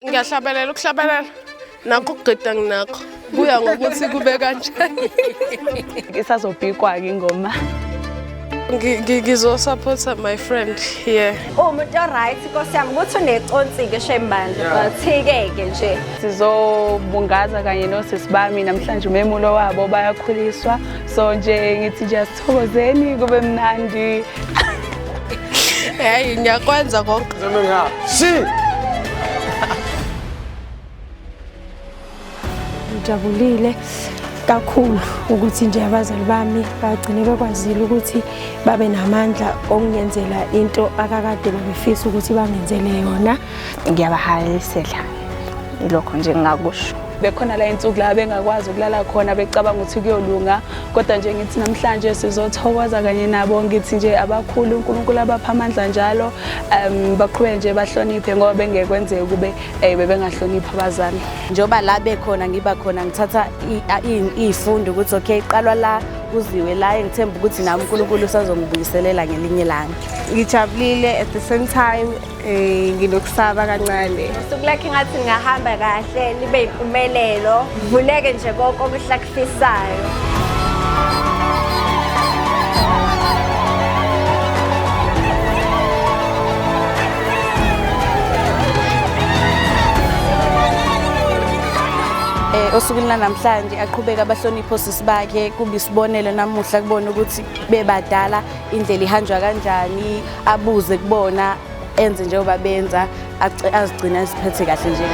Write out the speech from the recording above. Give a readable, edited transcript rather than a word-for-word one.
Ngiyahlabelela ukuhlabelela nakho ukugida nginakho kuya ngokuthi kube kanjani. Isazobhikwa-ke ingoma. Ngizosupport my friend here. Umuntu o-right Nkosi yami ukuthi uneconsi-ke shembandla but-ke-ke nje. Sizobungaza kanye nosisi bami namhlanje umemulo wabo bayakhuliswa. So nje ngithi nje asithokozeni kube mnandi. Hey ngiyakwenza konke. Si. Ngijabulile kakhulu ukuthi nje abazali bami bagcine bekwazile ukuthi babe namandla okungenzela into akakade babefisa ukuthi bangenzele yona. Ngiyabahalalisela, ilokho nje engingakusho. Bekhona la insuku la bengakwazi ukulala khona becabanga ukuthi kuyolunga, kodwa nje ngithi namhlanje sizothokoza kanye nabo. Ngithi nje abakhulu uNkulunkulu abapha amandla njalo, baqhubeke nje bahloniphe ngoba bengekwenzeki kube bebengahloniphi abazali. Njengoba la bekhona ngiba khona ngithatha iy'fundo ukuthi okay qalwa la kuziwe la, ngithemba ukuthi nami uNkulunkulu usazongibuyiselela ngelinye ilanga. Ngijabulile at the same time nginokusaba kancane. Usuku lakhe ngathi ngingahamba kahle libe impumelelo, vuleke nje konke okuhle akufisayo. Osukwini lanamhlanje aqhubeka abahloniphe osisi bakhe, kube isibonelo namuhla kubona ukuthi bebadala indlela ihanjwa kanjani, abuze kubona enze njengoba benza, azigcine aziphethe kahle nje.